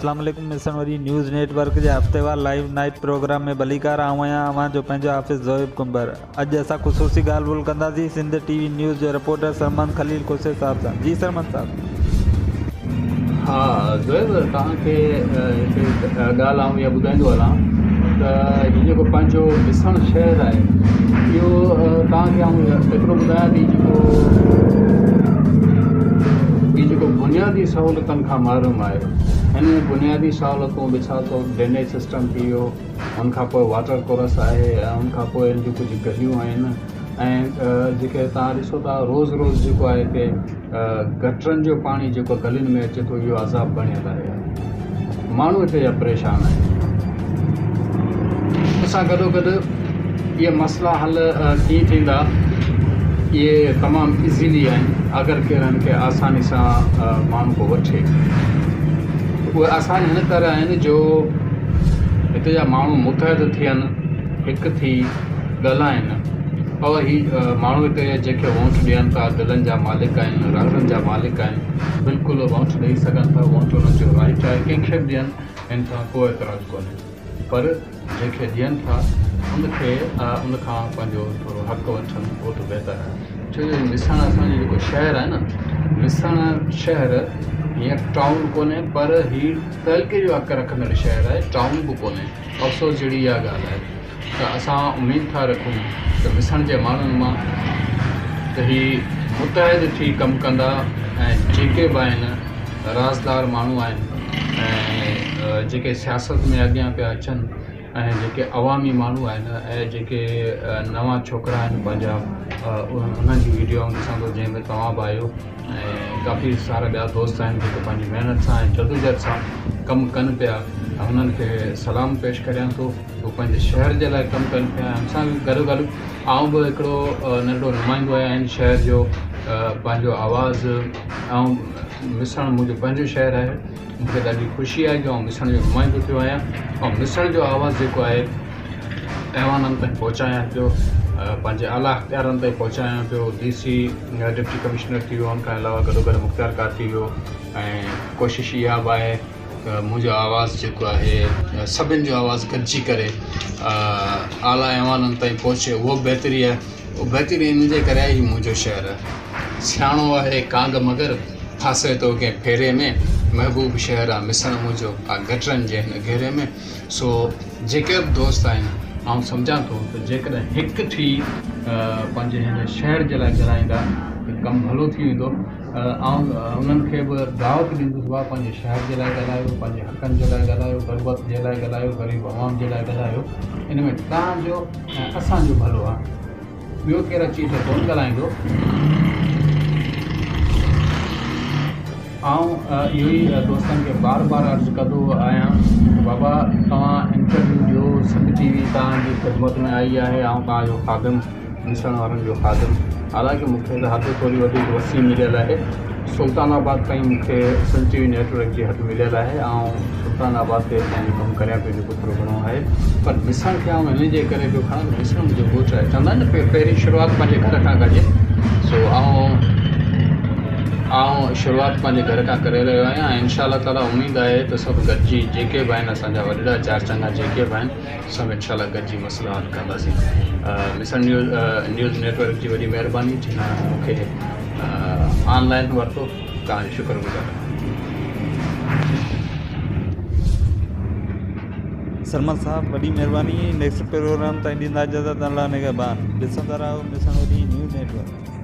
اسلام عليڪم مسڻ وري نيوز نيٽ ورڪ جي هفتيوار لائيو نائيٽ پروگرام ۾ ڀليڪار. آئون آهيان اوهان جو پنهنجو حافظ زوهيب ڪنڀر. اڄ اسان خصوصي ڳالهه ٻولهه ڪنداسين سنڌ ٽي وي نيوز جي رپورٽر سرمد خليل کوسي صاحب سان. جي سرمد صاحب. ها زوهيب توهان کي هڪ ڳالهه آئون اها ٻڌائيندو هلان ته هي جيڪو پنهنجو مسڻ شهر آهي اهو توهان کي آئون ايترو ٻڌايان ته هي جيڪو هي جيڪو بنيادي سهولتن کان محروم آهي هن ۾ بنيادي سهولتون مثال طور ڊرينيج سسٽم ٿي ويو ان کان پوء واٽر ڪورس آهي ۽ ان کان پوء هن جون ڪجهه گليون آهن ۽ جيڪي توهان ڏسو ٿا روز روز جيڪو آهي هتي گٽرن جو پاڻي جيڪو گلين ۾ اچي ٿو اهو عذاب بڻيل آهي ماڻهو هتي جا پريشان آهن ان سان گڏو گڏ اهي مسئلا حل ڪيئن ٿيندا اهي تمام ايزيلي آهن اگر ڪير هن کي آساني سان ماڻهو ڪو وٺي اهي آسان هن طرح آهن جو هتي جا ماڻهو متحد ٿين هڪ ٿي ڳالهائن اور هي ماڻهو هتي جنهن کي ووٽ ڏين ٿا دلن جا مالڪ آهن راتن جا مالڪ آهن بلڪل ووٽ ڏئي سگهن ٿا ووٽ انهن جو رائٽ آهي ڪنهن کي به ڏين هن سان ڪو اعتراض ڪونهي پر جنهن کي ڏين ٿا ان کي ان کان پنهنجو ٿورو حق وٺن اهو ته بهتر آهي ڇو جو مسڻ اسان جو جيڪو شهر آهي نه مسڻ شهر هيئن ٽائون ڪونهي پر هي تعلقي جو حق رکندڙ شهر آهي ٽائون به ڪونهي افسوس جهڙي اها ڳالهه آهي ته اسان اميد ٿا رکون ته مسڻ جي ماڻهن مان ته هي متحد ٿي ڪم ڪندا ۽ جيڪي به آهن رازدار ماڻهو آهن ۽ جيڪي سياست ۾ اڳيان پيا اچن ۽ جيڪي عوامي ماڻهو آهن ۽ جيڪي نوان ڇوڪرا آهن پنهنجا انهن جون ويڊيو آئون ڏسان ٿو جنهن ۾ توهان به آهيو ۽ ڪافي سارا ٻيا دوست آهن جيڪي پنهنجي محنت سان ۽ جدوجهد سان ڪم ڪن پيا ۽ انهن کي سلام پيش ڪريان ٿو هو پنهنجي شهر جي لاء ڪم ڪن پيا ان سان گڏو گڏ آئون به هڪڙو ننڍڙو نمائندو آهيان هن شهر جو پنهنجو آواز آئون مسڻ منهنجو پنهنجو شهر آهي مون کي ڏاڍي خوشي آهي جو آئون مسڻ جو نمائندو ٿيو آهيان ۽ مسڻ جو آواز جيڪو آهي ايوانن تائين پهچايان پيو پنهنجي اعليٰ اختيارن تائين پهچايان پيو ڊي سي ڊپٽي ڪمشنر ٿي ويو ان کان علاوه گڏو گڏ مختيار ڪار ٿي ويو ۽ ڪوشش اها به آهي ته منهنجو آواز جيڪو آهي سڀن جو آواز گڏجي ڪري اعليٰ ايوانن تائين پهچي اهو به بهتري آهي اهو بهتري ان جي ڪري آهي هي منهنجو شهر آهي سياڻو آهي ڪانگ مگر ڦاسي ٿو ڪنهن ڦيري ۾ محبوب شهر آ مسڻ منهنجو آ گٽرن جي هن گهيري ۾ سو جيڪي به دوست آهن آئون سمجهان ٿو ته جيڪڏهن هڪ ٿي پنهنجي هن شهر جي لاء ڳالهائيندا ته ڪم ڀلو ٿي ويندو. آئون انهن کي به دعوت ڏيندس ڀاء پنهنجي شهر جي لاء ڳالهايو پنهنجي حقن جي لاء ڳالهايو غربت جي لاء ڳالهايو غريب عوام جي لاء ڳالهايو ان ۾ توهان جو ۽ اسان جو ڀلو آهي. ٻيو ڪير اچي ته ڪونه ڳالهائيندو. آئون اهو ئي دوستن کي بار بار عرض ڪندو آهيان ته بابا توهان انٽرويو ڏيو سنڌ ٽي وي توهان جي خدمت ۾ آئي آهي آئون توهان جو خادم ڏسڻ وارن جو خادم حالانڪه مون کي ته حد ٿوري وڌيڪ وسيع مليل آهي سلطان آباد تائين مون کي سنڌ ٽي وي نيٽ ورڪ جي حد مليل آهي آئون سلطان آباد تي پنهنجو ڪم ڪريان پيو جيڪو ٿورو گهڻو آهي پر ڏسڻ کي آئون ان جي ڪري پيو کڻان ته ڏسڻ منهنجو ڳوٺ آهي چوندا آهن نه پهرين شروعات پنهنجي گهر کان ڪجي سو آئون آئون شروعات پنهنجي گهر کان ڪري رهيو آهيان ۽ انشاء الله تعالي اميد آهي ته سڀ گڏجي جيڪي به آهن اسان جا وڏڙا چار چڱا جيڪي به آهن سڀ انشاء الله گڏجي مسئلا حل ڪنداسين Masan news news net work جي وڏي مهرباني جنهن مون کي آن لائن ورتو توهان جو شڪر گذار آهيان. سرمد صاحب وڏي مهرباني نيڪسٽ پروگرام تائين ڏيندا اجازت الله نگهبان ڏسندا رهو مسڻ وڏي نيوز نيٽ ورڪ.